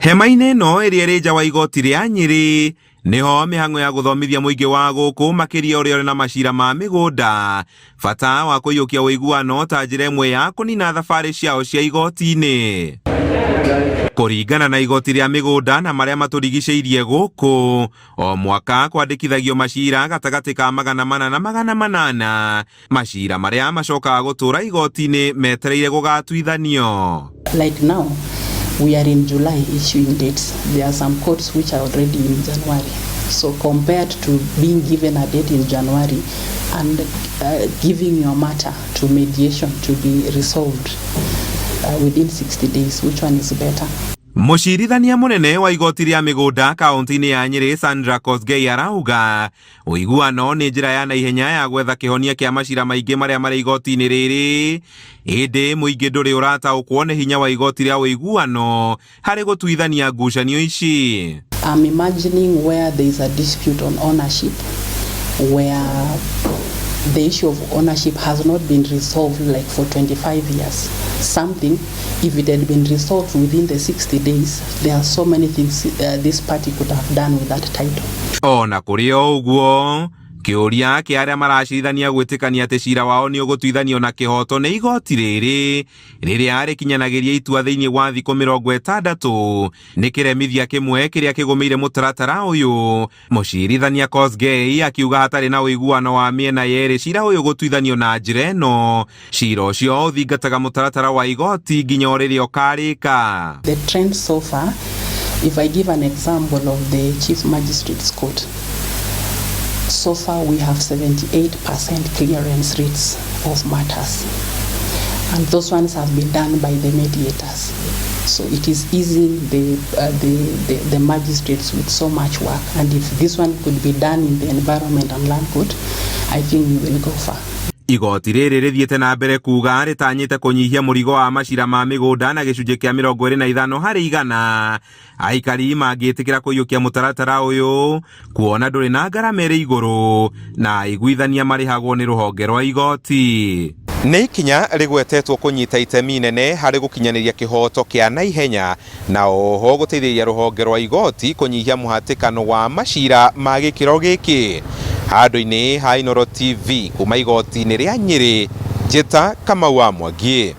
Hema-inĩ ĩno ĩrĩa ĩrĩ nja wa igoti rĩa Nyĩrĩ nĩho mĩhang'o ya gũthomithia mũingĩ wa gũkũ makĩria ũrĩa ũrĩ na macira ma mĩgũnda bata wa kũiyũkia ũiguano ta njĩra ĩmwe ya kũnina thabarĩ ciao cia igoti-inĩ. Kũringana na igoti rĩa mĩgũnda na marĩa matũrigicĩirie gũkũ, o mwaka kwandĩkithagio macira gatagatĩ ka 400 na 800, macira marĩa macokaga gũtũra igoti-inĩ metereire gũgatuithanio. Like now, we are in July issuing dates. There are some courts which are already in January. So compared to being given a date in January and giving your matter to mediation to be resolved within 60 days, which one is better? Mũcirithania mũnene wa igoti rĩa mĩgũnda kaunti-inĩ ya Nyĩrĩ Sandra Kosgei arauga ũiguano nĩ njĩra ya naihenya ya gwetha kĩhonia kĩa macira maingĩ marĩa marĩ igoti-inĩ rĩrĩ, ĩndĩ mũingĩ ndũrĩ ũrataũkwo nĩ hinya wa igoti rĩa ũiguano harĩ gũtuithania ngucanio ici. I'm imagining where there is a dispute on ownership, where the issue of ownership has not been resolved like for 25 years. Something, if it had been resolved within the 60 days, there are so many things this party could have done with that title. Ona kũrĩ o ũguo, kĩũria kĩa arĩa maracirithania gwĩtĩkania atĩ cira wao nĩ ũgũtuithanio na kĩhoto nĩ igoti rĩrĩ rĩrĩa rĩkinyanagĩria itua thĩinĩ wa thikũ 60 nĩ kĩremithia kĩmwe kĩrĩa kĩgũmĩire mũtaratara ũyũ. Mũcirithania Kosgei akiuga hatarĩ na ũiguano wa mĩena yerĩ cira ũyũ gũtuithanio na njĩra ĩno, cira ũcio ũthingataga mũtaratara wa igoti nginya o rĩrĩa ũkarĩka. The trend so far, if I give an example of the Chief Magistrate's Court, so far we have 78% clearance rates of matters. And those ones have been done by the mediators. So it is easing the magistrates with so much work. And if this one could be done in the Environment and Land Court, I think we will go far. Igoti rĩrĩ rĩthiĩte na mbere kuga rĩtanyĩte kũnyihia mũrigo wa macira ma mĩgũnda na gĩcunjĩ kĩa 25% aikari mangĩtĩkĩra kũiyũkia mũtaratara ũyũ, kuona ndũrĩ na ngarama ĩrĩ igũrũ na aiguithania marĩhagwo nĩ rũhonge rwa igoti. Nĩ ikinya rĩgwetetwo kũnyita itemi inene harĩ gũkinyanĩria kĩhoto kĩa naihenya na oho gũteithĩrĩria rũhonge rwa igoti kũnyihia mũhatĩkano wa macira ma gĩkĩro gĩkĩ. Handũ-inĩ ha Inooro TV kuma igoti-inĩ rĩa Nyĩrĩ, Njĩta Kamau wa Mwangi.